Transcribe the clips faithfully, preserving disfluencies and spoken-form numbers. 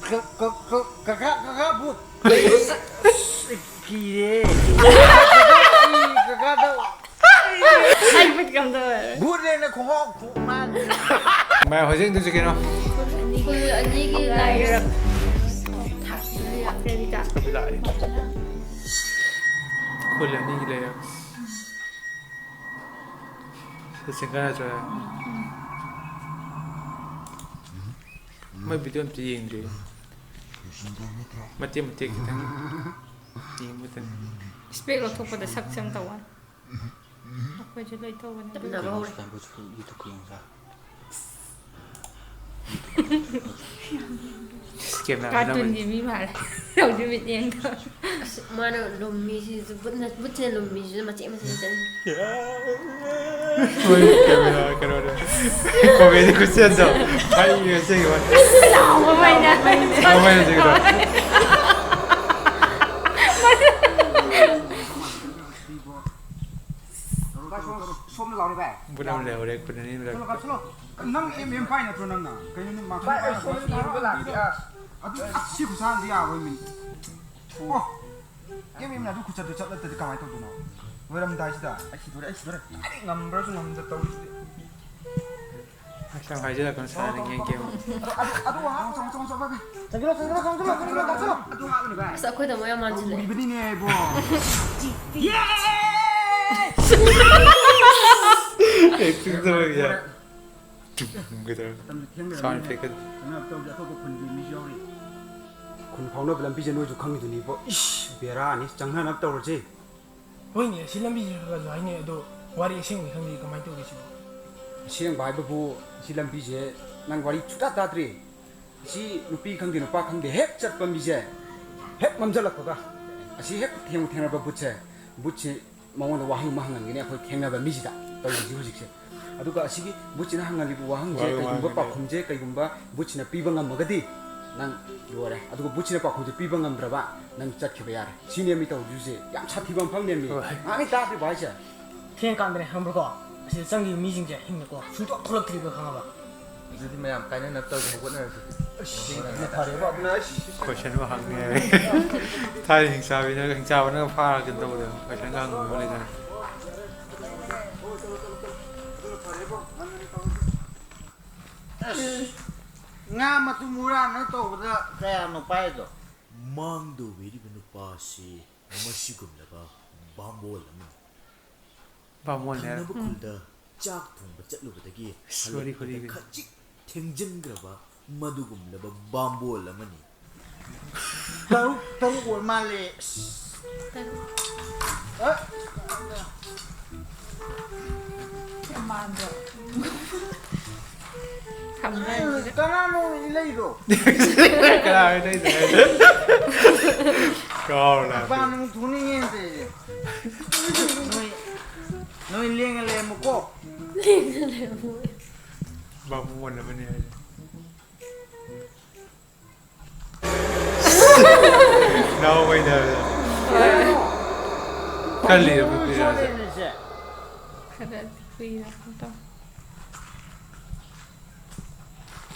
ꯀ- ꯀ- ꯀ- ꯀꯀꯥ ꯀꯀꯥ ꯚꯨꯠ꯫ ꯑꯩ ꯀꯤꯔꯦ꯫ ꯀꯀꯥ ꯀꯀꯥꯗꯣ꯫ ꯑꯩ ꯕꯨꯠ ꯀꯝꯗꯧꯋꯦ? ꯚꯨꯠ ꯂꯦꯡꯅ ꯈꯣꯡꯉꯥꯎ ꯈꯣꯡ ꯃꯥꯜꯂꯦ꯫ ꯃꯥ ꯍꯧꯖꯤꯛ ꯑꯗꯨꯁꯨ ꯀꯩꯅꯣ? ꯈꯨꯜ ꯑꯅꯤꯒꯤ ꯂꯥꯏꯔꯕ꯫ ꯀꯔꯤ ꯀꯥ? ꯂꯥꯛꯑꯦ꯫ ꯈꯨꯜ ꯑꯅꯤꯒꯤ ꯂꯩꯔꯛ꯫ ꯁꯤ ꯁꯤꯡꯒꯔ ꯆꯣꯏ꯫ ꯃꯣꯏ ꯚꯤꯗꯤꯑꯣ ꯑꯝꯇ ꯌꯦꯡꯗ꯭ꯔꯤ꯫ ꯃꯇꯦꯛ ꯃꯇꯦꯛ ꯈꯤꯇꯪ ꯌꯦꯡꯕꯇꯅꯤ꯫ ꯏꯁꯄꯦꯛ ꯂꯧꯊꯣꯛꯄꯗ ꯁꯛ ꯆꯪ ꯇꯧꯕ꯫ ꯑꯩꯈꯣꯏꯁꯨ ꯂꯣꯏ ꯇꯧꯕꯅꯦ꯫ ꯇꯞꯅꯕ ꯍꯧꯔꯦ꯫ ꯀꯥꯔꯇꯨꯟꯒꯤ ꯃꯤ ꯃꯥꯜꯂꯦ꯫ ꯇꯧꯗꯦ ꯃꯤꯠꯌꯦꯡꯗꯣ꯫ ꯑꯁ, ꯃꯥꯅ ꯂꯨꯝꯃꯤꯁꯤꯁꯨ, ꯕꯨꯠꯅ, ꯕꯨꯠꯁꯤꯅ ꯂꯨꯝꯃꯤꯁꯤꯁꯨ ꯃꯆꯦꯠ ꯃꯆꯦꯠ ꯃꯆꯦꯠ꯫ ꯍꯣꯏ, ꯀꯦꯃꯦꯔꯥ ꯀꯩꯅꯣꯅꯦ꯫ ꯀꯣꯃꯦꯗꯤ ꯈꯨꯠꯁꯦꯝꯗꯣ꯫ ꯑꯩ ꯑꯁꯦꯡꯕ꯫ ꯂꯥꯎꯕ ꯃꯩꯅ꯫ ꯂꯥꯎꯕ ꯃꯩꯅ ꯆꯤꯡꯗꯣ꯫ ꯁꯣꯝꯗ ꯂꯥꯎꯔꯦ ꯚꯥꯏ꯫ ꯕꯨꯠ ꯑꯃ ꯂꯩꯍꯧꯔꯦ, ꯈꯨꯟ ꯑꯅꯤ ꯃꯔꯛꯇ꯫ ꯀꯥꯞꯁꯤꯜꯂꯣ, ꯀꯥꯞꯁꯤꯜꯂꯣ꯫ ꯅꯪ ꯑꯦꯝ ꯑꯦꯝ ꯄꯥꯏ ꯅꯠꯇ꯭ꯔꯣ ꯅꯪꯅ? ꯀꯩꯅꯣ ꯅꯪ ꯃꯥ ꯚꯥꯏ, ꯑꯩ ꯁꯣꯝꯗ ꯌꯦꯡꯕ ꯂꯥꯛꯀꯦ, ꯑꯁ꯫ ꯑꯗꯨ, ꯑꯁ, ꯁꯤ ꯈꯨꯠꯁꯥꯡꯗꯤ ꯌꯥꯔꯣꯏ ꯃꯤ꯫ ꯑꯣ꯫ ꯑꯦꯝ ꯑꯦꯝꯅ ꯑꯗꯨ ꯈꯨꯆꯠꯇꯨ ꯆꯠꯂꯛꯇꯗꯤ ꯀꯃꯥꯏꯅ ꯇꯧꯗꯣꯏꯅꯣ? ꯂꯣꯏꯔꯝꯗꯥꯏꯁꯤꯗ꯫ ꯑꯩ ꯁꯤꯗꯣꯔꯦ, ꯑꯩ ꯁꯤꯗꯣꯔꯦ꯫ ꯑꯩ ꯉꯝꯕ꯭ꯔꯁꯨ ꯉꯝꯗ ꯇꯧꯔꯤꯁꯤꯗꯤ꯫ ꯑꯁ, ꯌꯥꯝ ꯍꯥꯏꯖꯤꯜꯂꯛꯀꯅꯨ, ꯁꯥꯔꯅ ꯌꯦꯡꯒꯦꯕ꯫ ꯑꯗꯨ, ꯑꯗꯨ ꯋꯥ ꯉꯥꯡꯉꯛꯑꯣ, ꯉꯥꯡꯉꯛꯑꯣ, ꯉꯥꯡꯉꯛꯑꯣ꯫ ꯆꯪꯁꯤꯜꯂꯣ, ꯆꯪꯁꯤꯜꯂꯣ, ꯆꯪꯁꯤꯜꯂꯣ, ꯆꯪꯁꯤꯜꯂꯣ, ꯆꯪꯁꯤꯜꯂꯣ꯫ ꯑꯗꯨ ꯍꯥꯞꯄꯅꯤ ꯚꯥꯏ꯫ ꯑꯁ, ꯑꯩꯈꯣꯏ ꯇꯥꯃꯣ ꯌꯥꯝ ꯃꯥꯟꯁꯤꯜꯂꯦ꯫ ꯎꯔꯤꯕꯅꯤꯅꯦ ꯏꯕꯣ꯫ Acting ꯇꯧꯔꯒ꯫ ꯀꯩꯗꯧꯔꯦ? ꯃꯇꯝꯁꯦ ꯊꯦꯡꯅꯔꯕꯅꯤꯅ sound effect ꯀ꯫ ꯀꯩꯅꯣ ꯇꯧꯔꯗꯤ ꯑꯇꯣꯞꯄ ꯈꯨꯟꯒꯤ ꯃꯤꯁꯨ ꯌꯥꯎꯔꯤ꯫ ꯈꯨꯟ ꯐꯥꯎꯅꯕ ꯂꯝꯕꯤꯁꯦ ꯅꯣꯏꯁꯨ ꯈꯪꯉꯤꯗꯨꯅꯤꯕꯣ꯫ ꯏꯁ, ꯕꯦꯔꯥꯅꯤ, ꯆꯪꯅꯅꯕ ꯇꯧꯔꯁꯦ꯫ ꯍꯣꯏꯅꯦ, ꯑꯁꯤ ꯂꯝꯕꯤꯁꯦ ꯈꯔ ꯈꯔꯁꯨ ꯍꯥꯏꯅꯩ, ꯑꯗꯣ ꯋꯥꯔꯤ ꯑꯁꯦꯡꯕꯗꯤ ꯈꯪꯗꯦ, ꯀꯃꯥꯏꯅ ꯇꯧꯒꯦ ꯁꯤꯕꯣ? ꯑꯁꯦꯡꯕ ꯍꯥꯏꯕꯕꯨ, ꯑꯁꯤ ꯂꯝꯕꯤꯁꯦ ꯅꯪ ꯋꯥꯔꯤ ꯁꯨꯡꯇꯥ ꯇꯥꯗ꯭ꯔꯤ? ꯑꯁꯤ ꯅꯨꯄꯤ ꯈꯪꯗꯦ, ꯅꯨꯄꯥ ꯈꯪꯗꯦ, ꯍꯦꯛ ꯆꯠꯄ ꯃꯤꯁꯦ ꯍꯦꯛ ꯃꯝꯁꯤꯜꯂꯛꯄꯒ, ꯑꯁꯤ ꯍꯦꯛ ꯊꯦꯡ-, ꯊꯦꯡꯅꯕ ꯕꯨꯠꯁꯦ, ꯕꯨꯠꯁꯦ ꯃꯉꯣꯟꯗ ꯋꯥꯍꯪ ꯑꯃ ꯍꯪꯍꯟꯒꯅꯤ ꯑꯩꯈꯣꯏ ꯊꯦꯡꯅꯕ ꯃꯤꯁꯤꯗ, ꯇꯧꯔꯤꯁꯤ ꯍꯧꯖꯤꯛꯁꯦ꯫ ꯑꯗꯨꯒ ꯑꯁꯤꯒꯤ ꯕꯨꯠꯁꯤꯅ ꯍꯪꯍꯜꯂꯤꯕ ꯋꯥꯍꯪꯁꯦ, ꯋꯥꯍꯪ ꯀꯩꯒꯨꯝꯕ ꯍꯪꯒꯅꯤ꯫ ꯄꯥꯎꯈꯨꯝꯁꯦ ꯀꯩꯒꯨꯝꯕ ꯕꯨꯠꯁꯤꯅ ꯄꯤꯕ ꯉꯝꯃꯒꯗꯤ ꯅꯪ ꯂꯣꯏꯔꯦ, ꯑꯗꯨꯒ ꯕꯨꯠꯁꯤꯅ ꯄꯥꯎꯈꯨꯝꯁꯦ ꯄꯤꯕ ꯉꯝꯗ꯭ꯔꯕ ꯅꯪ ꯆꯠꯈꯤꯕ ꯌꯥꯔꯦ꯫ ꯁꯤꯅꯦ ꯃꯤ ꯇꯧꯗꯣꯏꯁꯦ꯫ ꯌꯥꯝ ꯁꯥꯊꯤꯕ ꯃꯐꯝꯅꯦ ꯃꯤ꯫ ꯍꯣꯏ꯫ ꯉꯥꯡꯉꯤ ꯇꯥꯗ꯭ꯔꯤꯕ ꯍꯥꯏꯁꯦ? ꯊꯦꯡꯀꯥꯟꯗꯅꯦ ꯈꯪꯕ꯭ꯔꯥꯀꯣ, ꯑꯁꯤꯗ ꯆꯪꯈꯤꯕ ꯃꯤꯁꯤꯡꯁꯦ ꯍꯤꯡꯅꯀꯣ ꯁꯨꯡꯊꯣꯛ ꯊꯣꯛꯂꯛꯇ꯭ꯔꯤꯕ ꯈꯪꯉꯕ? ꯑꯗꯨꯗꯤ ꯃꯌꯥꯝ ꯀꯥꯏꯅꯅꯕ ꯇꯧꯁꯦ, ꯍꯧꯒꯠꯅꯔꯁꯤ꯫ ꯐꯔꯦꯕ ꯑꯗꯨꯅ ꯑꯩꯁ꯫ ꯀꯣꯏꯁꯟ ꯑꯃ ꯍꯪꯉꯦ꯫ ꯊꯥꯏꯅ ꯍꯤꯡꯆꯥꯕꯤꯅ, ꯍꯤꯡꯆꯥꯕꯅꯒ ꯐꯥꯔꯒ ꯀꯩꯅꯣ ꯇꯧꯕꯗꯣ, ꯀꯣꯏꯁꯟꯒ ꯍꯪꯕ ꯑꯃ ꯂꯩꯗꯅ꯫ ꯑꯁ, ꯉꯥ ꯃꯇꯨꯝ ꯍꯨꯔꯥꯟꯅ ꯇꯧꯕꯗ ꯀꯌꯥꯅꯣ ꯄꯥꯏꯗꯣ? ꯃꯥꯡꯗꯧꯕꯤꯔꯤꯕ ꯅꯨꯄꯥꯁꯤ ꯃꯁꯤꯒꯨꯝꯂꯕ ꯕꯥꯝꯕꯣꯜ ꯑꯃꯅꯤ꯫ ꯕꯥꯃꯣꯟ ꯍꯥꯏꯔꯣ? ꯊꯪꯅꯕ ꯎꯝ꯫ ꯈꯨꯜꯗ ꯆꯥꯛ ꯊꯣꯡꯕ ꯆꯠꯂꯨꯕꯗꯒꯤ ꯁꯣꯔꯤ, ꯍꯜꯂꯛꯄꯗ ꯈꯣꯔꯤ, ꯈꯣꯔꯤ꯫ ꯈꯖꯤꯛ ꯊꯦꯡꯖꯤꯟꯈ꯭ꯔꯕ ꯃꯗꯨꯒꯨꯝꯂꯕ ꯕꯥꯝꯕꯣꯜ ꯑꯃꯅꯤ꯫ ꯇꯔꯨꯛ, ꯇꯔꯨꯛ ꯑꯣꯏ ꯃꯥꯜꯂꯦ꯫ ꯑꯁ꯫ ꯇꯔꯨꯛ꯫ ꯑ? ꯃꯥꯟꯗ꯭ꯔꯣ? ꯊꯝꯕ꯭ꯔꯥ ꯍꯥꯏꯁꯤꯗ? ꯀꯅꯥꯅꯣ ꯏꯂꯩꯗꯣ? ꯀꯅꯥ ꯏꯂꯩꯗꯣ ꯍꯥꯏꯁꯦ? ꯀꯥꯎꯔꯦ꯫ ꯃꯄꯥꯟ ꯑꯃꯨꯛ ꯊꯣꯛꯅꯤꯡꯉꯦ ꯇꯧꯔꯤꯁꯦ꯫ ꯅꯣꯏ, ꯅꯣꯏ ꯂꯦꯡꯉ ꯂꯩꯔꯝꯃꯨꯀꯣ꯫ ꯂꯦꯡꯉ ꯂꯩꯔꯝꯃꯨ꯫ ꯕꯥꯃꯣꯟ ꯑꯃꯅꯤ ꯍꯥꯏꯁꯦ꯫ ꯂꯥꯎꯕꯩꯅꯦ ꯍꯥꯏꯕꯗꯣ꯫ ꯀꯜꯂꯤꯔꯣ ꯄꯤꯛꯄꯤꯔꯣ ꯍꯥꯏꯁꯦ? ꯈꯔꯗꯤ ꯀꯨꯏꯔꯕ ꯃꯇꯝ꯫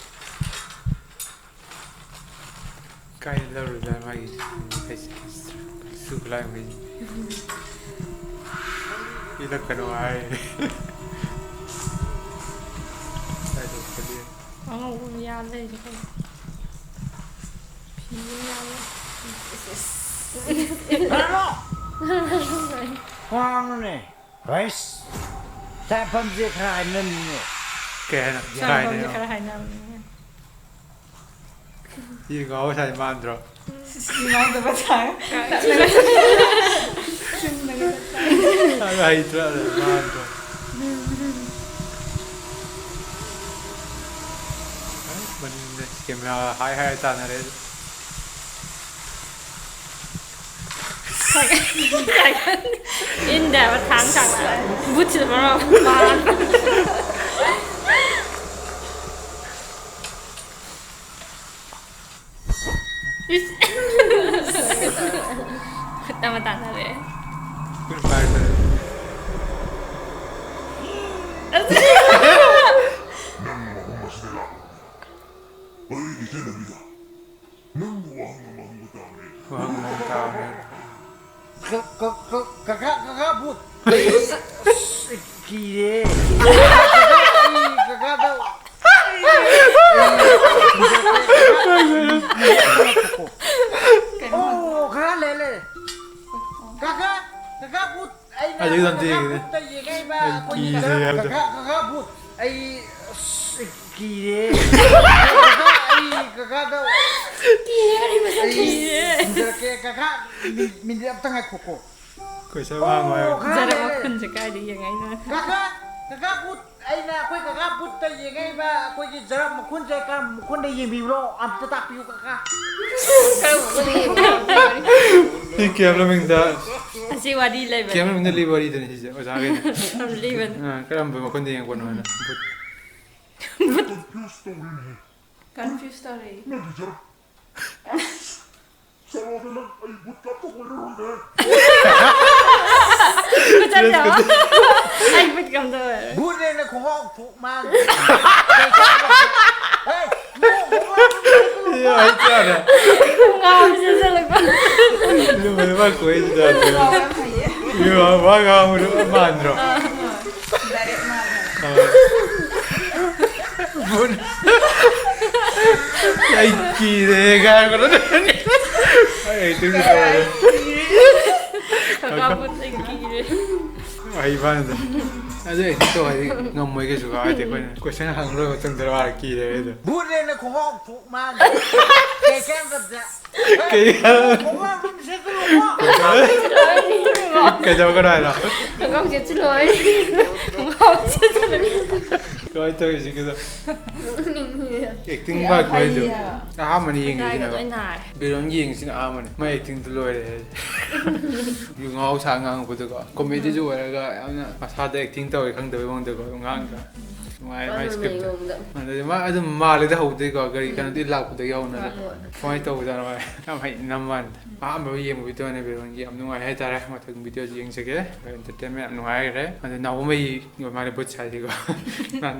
ꯀꯥꯏꯗ ꯂꯧꯔꯨꯖꯥꯠꯅꯣ ꯃꯥꯒꯤ ꯁꯨ ꯈꯨꯠꯂꯥꯏ ꯃꯈꯩꯁꯦ? ꯄꯤꯔꯛꯀꯅꯣ ꯍꯥꯏ꯫ ꯀꯥꯏꯗ ꯄꯤꯔꯛꯀꯅꯤ? ꯑꯉꯧꯕ ꯑꯃ ꯌꯥꯜ ꯂꯩꯔꯤꯁꯦ ꯀꯩꯅꯣ? ꯐꯤ ꯑꯃ ꯌꯥꯜ ꯂꯩ꯫ ꯀꯅꯥꯅꯣ? ꯀꯅꯥꯅꯣꯅꯦ? ꯍꯩꯁ! ꯆꯥꯐꯝꯁꯦ ꯈꯔ ꯍꯥꯏꯅꯅꯤꯡꯉꯦ꯫ ꯀꯩ ꯍꯥꯏꯅꯣ? ꯆꯥꯐꯝꯁꯦ ꯀꯥꯏꯗꯅꯣ? ꯈꯔ ꯍꯥꯏꯅꯕꯅꯤꯅꯦ꯫ ꯁꯤ ꯉꯥꯎ ꯁꯥꯏ ꯃꯥꯟꯗ꯭ꯔꯣ? ꯁꯤ ꯉꯥꯎꯗꯕ ꯁꯥꯏ꯫ ꯆꯨꯝꯅꯒ ꯆꯠꯄ꯫ ꯑꯗꯨ ꯍꯩꯇ꯭ꯔꯣ? ꯑꯗꯨ ꯃꯥꯟꯗ꯭ꯔꯣ? ꯑꯁ, ꯃꯅꯤꯡꯗ ꯀꯦꯃꯦꯔꯥ ꯍꯥꯏ ꯍꯥꯏ ꯇꯥꯟꯅꯔꯦ꯫ ꯏꯟꯗꯦ ꯍꯥꯏꯕ ꯊꯥꯡ ꯊꯥꯡꯅ꯫ ꯕꯨꯠꯁꯤꯗ ꯃꯔꯣꯟ ꯑꯃ ꯃꯥ꯫ ꯏꯁ꯫ ꯈꯨꯠ ꯑꯃ ꯇꯥꯟꯅꯔꯦ꯫ ꯈꯨꯠ ꯄꯥꯏꯔꯦ꯫ ꯑꯁ꯫ ꯅꯪ ꯃꯐꯝ ꯑꯁꯤꯗ ꯂꯥꯛꯂꯕꯅꯤꯅ, ꯃꯗꯨꯒꯤ ꯈꯦꯠꯅꯕꯤꯗ ꯅꯪꯕꯨ ꯋꯥꯍꯪ ꯑꯃ ꯍꯪꯕ ꯇꯥꯕꯅꯤ꯫ ꯋꯥꯍꯪ ꯑꯃ ꯇꯥꯕꯅꯤ꯫ ꯀ- ꯀ- ꯀ- ꯀꯀꯥ ꯀꯀꯥ ꯕꯨꯠ ꯑꯩ ꯑꯁ, ꯀꯤꯔꯦ꯫ ꯀꯀꯥ, ꯑꯩ ꯀꯀꯥꯗ ꯑꯣ ꯈꯔ ꯂꯩ ꯂꯩ꯫ ꯀꯀꯥ ꯀꯀꯥ ꯕꯨꯠ ꯑꯩꯅ ꯑꯗꯨ ꯌꯥꯝ ꯀꯀꯥ ꯊꯤꯈ꯭ꯔꯦ꯫ ꯕꯨꯠꯇ ꯌꯦꯡꯉꯛꯏꯕ ꯑꯩ ꯑꯩꯈꯣꯏꯒꯤ ꯀꯤꯔꯦ ꯍꯥꯏꯕꯗꯣ꯫ ꯀꯀꯥ ꯀꯀꯥ ꯕꯨꯠ ꯑꯩ ꯑꯁ, ꯀꯤꯔꯦ꯫ ꯀꯀꯥ, ꯑꯩ ꯀꯀꯥꯗ ꯑꯩ ꯍꯪꯖꯔꯛꯀꯦ꯫ ꯀꯀꯥ, ꯃꯤ- ꯃꯤꯅꯤꯠ ꯑꯝꯇ ꯉꯥꯏꯈꯣꯀꯣ꯫ ꯀꯣꯏꯁꯟ ꯍꯪꯉꯣ ꯍꯥꯏꯕ꯫ ꯈꯔ ꯖꯔ ꯂꯩꯔꯦ꯫ ꯃꯈꯨꯟꯁꯦ ꯀꯥꯏꯗ ꯌꯦꯡꯉꯛꯏꯅꯣ? ꯀꯀꯥ, ꯀꯀꯥ ꯕꯨꯠ ꯑꯩꯅ ꯑꯩꯈꯣꯏ ꯀꯀꯥ ꯕꯨꯠꯇ ꯌꯦꯡꯉꯛꯏꯕ ꯑꯩꯈꯣꯏꯒꯤ ꯖꯔ ꯃꯈꯨꯟꯁꯦ ꯀꯔꯝꯕ ꯃꯈꯨꯟꯗ ꯌꯦꯡꯕꯤꯕ꯭ꯔꯣ? ꯑꯝꯇ ꯇꯥꯛꯄꯤꯌꯨ ꯀꯀꯥ꯫ ꯀꯔꯝꯕ ꯃꯈꯨꯟꯗ ꯌꯦꯡꯉꯤꯅꯣ? ꯁꯤ ꯀꯦꯝ ꯃꯃꯤꯡꯗ ꯑꯁꯤ ꯋꯥꯔꯤ ꯂꯩꯕꯅꯦ꯫ ꯀꯦꯝ ꯃꯃꯤꯡꯗ ꯂꯤꯕ ꯋꯥꯔꯤꯗꯨꯅꯤ ꯁꯤꯁꯦ ꯑꯣꯖꯥꯈꯩꯅ꯫ ꯌꯥꯝ ꯂꯤꯕꯅꯦ꯫ ꯑꯥ, ꯀꯔꯝꯕ ꯃꯈꯨꯟꯗ ꯌꯦꯡꯉꯛꯄꯅꯣ ꯍꯥꯏꯅ꯫ ꯀꯟꯐ꯭ꯌꯨꯁ ꯇꯧꯔꯤꯅꯦ꯫ ꯀꯟꯐ꯭ꯌꯨꯁ ꯇꯧꯔꯦ꯫ ꯅꯪꯒꯤ ꯖꯔ ꯆꯠꯂꯣꯗ ꯅꯪ ꯑꯩ ꯕꯨꯠ ꯀꯞꯇ ꯑꯣꯏꯔꯔꯣꯏꯗꯦ꯫ ꯆꯠꯂꯣ꯫ ꯑꯩ ꯕꯨꯠ ꯀꯝꯗ ꯑꯣꯏꯔꯦ꯫ ꯕꯨꯠꯅꯦꯅ ꯈꯣꯡꯒ꯭ꯔꯥꯎ ꯊꯣꯛ ꯃꯥ ꯌꯥ, ꯑꯩ ꯆꯥꯔꯦ꯫ ꯉꯥꯎꯕꯁꯦ ꯆꯠꯂꯛꯄ꯫ ꯂꯨꯃꯥꯏ ꯃꯥ ꯀꯣꯏꯁꯤꯗ꯫ ꯌꯥ, ꯋꯥ ꯉꯥꯡꯕꯗꯣ ꯃꯥꯟꯗ꯭ꯔꯣ? ꯑꯥ꯫ ꯕꯨꯠ꯫ ꯑꯩ ꯀꯤꯔꯦ ꯀꯥꯏ ꯍꯥꯏꯔꯛꯄꯗꯣ꯫ ꯑꯩ ꯑꯦꯛꯇꯤꯡ ꯇꯧꯔꯦ꯫ ꯀꯀꯥ ꯕꯨꯠ ꯑꯩ ꯀꯤꯔꯦ꯫ ꯑꯩ ꯐꯥꯅꯗ꯫ ꯑꯗꯨ ꯑꯦꯛꯇꯤꯡ ꯇꯧ ꯍꯥꯏꯗꯤ ꯉꯝꯃꯣꯏ ꯀꯩꯁꯨ ꯀꯥꯏꯗꯦ꯫ ꯑꯩꯈꯣꯏꯅ ꯀꯣꯏꯁꯟ ꯍꯪꯂꯣꯏꯔ ꯃꯇꯨꯡꯗ ꯋꯥꯔ ꯀꯤꯔꯦ ꯑꯩꯗꯣ꯫ ꯕꯨꯠꯅꯦꯅ ꯈꯣꯡꯒ꯭ꯔꯥꯎ ꯊꯣꯛ ꯃꯥ ꯀꯩ ꯀꯥꯟꯗꯕꯗ ꯀꯩ ꯈꯣꯡꯒ꯭ꯔꯥꯎ ꯑꯗꯨꯝ ꯁꯦꯠꯆꯜꯂꯨꯀꯣ꯫ ꯀꯩꯗꯧꯒꯅꯣ ꯍꯥꯏꯅꯣ? ꯈꯣꯡꯒ꯭ꯔꯥꯎ ꯁꯦꯠꯆꯜꯂꯣꯏ꯫ ꯈꯣꯡꯒ꯭ꯔꯥꯎ ꯁꯦꯠꯆꯜꯂꯣꯏ꯫ ꯀꯃꯥꯏꯅ ꯇꯧꯔꯤꯁꯤ ꯀꯩꯗꯣ? ꯑꯦꯛꯇꯤꯡ ꯃꯥ ꯈꯨꯍꯩꯗꯣ꯫ ꯑꯍꯥꯟꯕꯅꯤ ꯌꯦꯡꯉꯤꯁꯤꯅ꯫ ꯂꯣꯏ ꯅꯥꯔꯦ꯫ ꯕꯤꯔꯣꯟꯒꯤ ꯌꯦꯡꯉꯤꯁꯤꯅ ꯑꯍꯥꯟꯕꯅꯤ꯫ ꯃꯥꯏ ꯑꯦꯛꯇꯤꯡꯗꯣ ꯂꯣꯏꯔꯦ꯫ ꯌꯨ ꯉꯥꯎ ꯁꯥ ꯉꯥꯡꯉꯛꯄꯗꯣꯀꯣ꯫ ꯀꯣꯃꯦꯗꯤꯁꯨ ꯑꯣꯏꯔꯒ ꯌꯥꯝꯅ ꯃꯁꯥꯗ ꯑꯦꯛꯇꯤꯡ ꯇꯧꯋꯦ ꯈꯪꯗꯕꯩ ꯃꯑꯣꯡꯗꯀꯣ ꯑꯗꯨꯝ ꯉꯥꯡꯉꯤꯗꯣ꯫ ꯅꯨꯡꯉꯥꯏ ꯃꯥꯏ ꯁ꯭ꯀ꯭ꯔꯤꯞꯇꯣ꯫ ꯑꯗꯨꯗꯤ ꯃꯥ ꯑꯗꯨꯝ ꯃꯥꯜꯂꯦꯗ ꯍꯧꯕꯗꯒꯤꯀꯣ, ꯒꯥꯔꯤ ꯀꯩꯅꯣꯗꯤ ꯂꯥꯛꯄꯗꯒꯤ ꯍꯧꯅ ꯑꯗꯨꯝ꯫ ꯀꯃꯥꯏꯅ ꯇꯧꯕꯖꯥꯠꯅꯣ ꯃꯥꯏ? ꯌꯥꯝ ꯍꯩ ꯅꯝꯕꯥꯟꯗ꯫ ꯑꯍꯥꯟꯕ ꯌꯦꯡꯕ ꯚꯤꯗꯤꯑꯣꯅꯦ ꯕꯤꯔꯣꯟꯒꯤ, ꯌꯥꯝ ꯅꯨꯡꯉꯥꯏ ꯍꯥꯏꯇꯥꯔꯦ꯫ ꯃꯊꯪ ꯚꯤꯗꯤꯑꯣꯁꯤ ꯌꯦꯡꯖꯒꯦ꯫ ꯑꯦꯟꯇꯔꯇꯦꯟꯃꯦꯟ ꯌꯥꯝ ꯅꯨꯡꯉꯥꯏꯈ꯭ꯔꯦ꯫ ꯑꯗꯨ ꯅꯥꯎꯕꯝ ꯑꯩ ꯃꯥꯅ ꯕꯨꯠ ꯁꯥꯏꯁꯤꯀꯣ꯫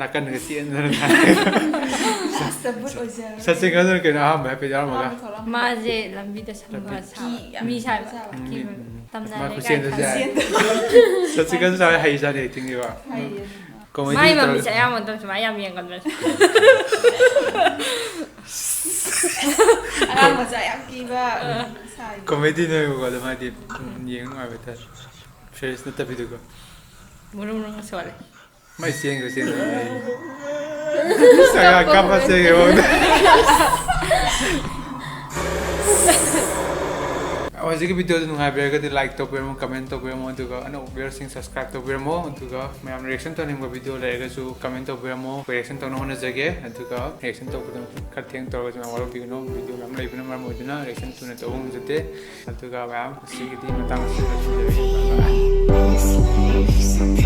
ꯅꯥꯀꯟꯗꯒ ꯆꯦꯟꯗꯅ ꯂꯥꯁꯇ ꯕꯨꯠ ꯑꯣꯏꯖꯔꯦ꯫ ꯁꯆꯤꯟ ꯑꯗꯨꯅ ꯀꯩꯅꯣ ꯑꯍꯥꯟꯕ ꯍꯥꯏꯐꯦꯠ ꯌꯥꯎꯔꯝꯃꯒ꯫ ꯑꯍꯥꯟꯕ ꯊꯣꯛꯂꯛꯄ꯫ ꯃꯥꯁꯦ ꯂꯝꯕꯤꯗ ꯁꯝꯕ ꯂꯝꯕꯤ ꯁꯥꯕ꯫ ꯃꯤ ꯁꯥꯕ꯫ ꯎꯝ, ꯀꯤꯕ꯫ ꯎꯝ꯫ ꯇꯝꯅꯔꯦ ꯃꯥ ꯈꯨꯆꯦꯟꯗꯨꯁꯨ ꯀꯥꯏ ꯌꯥꯏ꯫ ꯈꯪꯉꯦ꯫ ꯁꯆꯤꯟ ꯑꯗꯨꯁꯨ ꯍꯩꯖꯥꯠꯅꯤ ꯑꯦꯛꯇꯤꯡꯒꯤꯀꯣ꯫ ꯍꯩꯌꯦ꯫ ꯀꯣꯃꯦꯗꯤ ꯃꯥꯏ ꯇꯧꯔ- ꯃꯃꯤꯁꯦ ꯑꯌꯥꯝꯕ ꯃꯇꯝ ꯁꯨꯃꯥꯏꯅ ꯌꯥꯝ ꯌꯦꯡꯒꯟꯕꯅꯦ꯫ ꯑꯉꯥꯡ ꯃꯆꯥ ꯌꯥꯝ ꯀꯤꯕ ꯁꯥꯏ꯫ ꯀꯣꯃꯦꯗꯤ ꯅꯣꯏꯕꯀꯣ, ꯑꯗꯨꯝ ꯍꯥꯏꯗꯤ, ꯎꯝ, ꯌꯦꯡ ꯅꯨꯡꯉꯥꯏꯕ ꯍꯥꯏꯇꯥꯔꯦ꯫ ꯐ꯭ꯔꯦꯁ ꯅꯠꯇꯕꯤꯗꯀꯣ꯫ ꯃꯨꯔꯨꯝ ꯃꯨꯔꯨꯝ ꯁꯣꯜꯂꯦ꯫ ꯃꯥꯏ ꯆꯦꯟꯈ꯭ꯔꯦ, ꯆꯦꯟꯈ꯭ꯔꯦ꯫ ꯁꯒꯥ ꯀꯥꯞꯄ ꯆꯦꯟꯈ꯭ꯔꯦ ꯃꯉꯣꯟꯗ꯫ ꯍꯧꯖꯤꯛꯀꯤ ꯚꯤꯗꯤꯑꯣꯗꯨ ꯅꯨꯡꯉꯥꯏꯕꯤꯔꯒꯗꯤ ꯂꯥꯏꯛ ꯇꯧꯕꯤꯔꯝꯃꯣ, ꯀꯃꯦꯟ ꯇꯧꯕꯤꯔꯝꯃꯣ, ꯑꯗꯨꯒ ꯑꯅꯧꯕ ꯚꯤꯌꯔꯁꯤꯡ ꯁꯕꯁꯀ꯭ꯔꯥꯏꯕ ꯇꯧꯕꯤꯔꯝꯃꯣ꯫ ꯑꯗꯨꯒ ꯃꯌꯥꯝ ꯔꯤꯌꯦꯛꯁꯟ ꯇꯧꯅꯤꯡꯕ ꯚꯤꯗꯤꯑꯣ ꯂꯩꯔꯒꯁꯨ ꯀꯃꯦꯟ ꯇꯧꯕꯤꯔꯝꯃꯣ, ꯔꯤꯌꯦꯛꯁꯟ ꯇꯧꯅꯕ ꯍꯣꯠꯅꯖꯒꯦ꯫ ꯑꯗꯨꯒ ꯔꯤꯌꯦꯛꯁꯟ ꯇꯧꯕꯗ ꯈꯔ ꯊꯦꯡ ꯇꯧꯔꯒꯁꯨ ꯃꯌꯥꯝ ꯋꯥꯔꯧꯕꯤꯒꯅꯨ, ꯚꯤꯗꯤꯑꯣ ꯃꯌꯥꯝ ꯂꯩꯕꯅ ꯃꯔꯝ ꯑꯣꯏꯗꯨꯅ ꯔꯤꯌꯦꯛꯁꯟ ꯊꯨꯅ ꯇꯧꯕ ꯉꯝꯖꯗꯦ꯫ ꯑꯗꯨꯒ ꯃꯌꯥꯝ ꯉꯁꯤꯒꯤꯗꯤ ꯃꯇꯥꯡ ꯑꯁꯤꯗ ꯂꯣꯏꯁꯤꯟꯖꯔꯒꯦ꯫ Bye bye꯫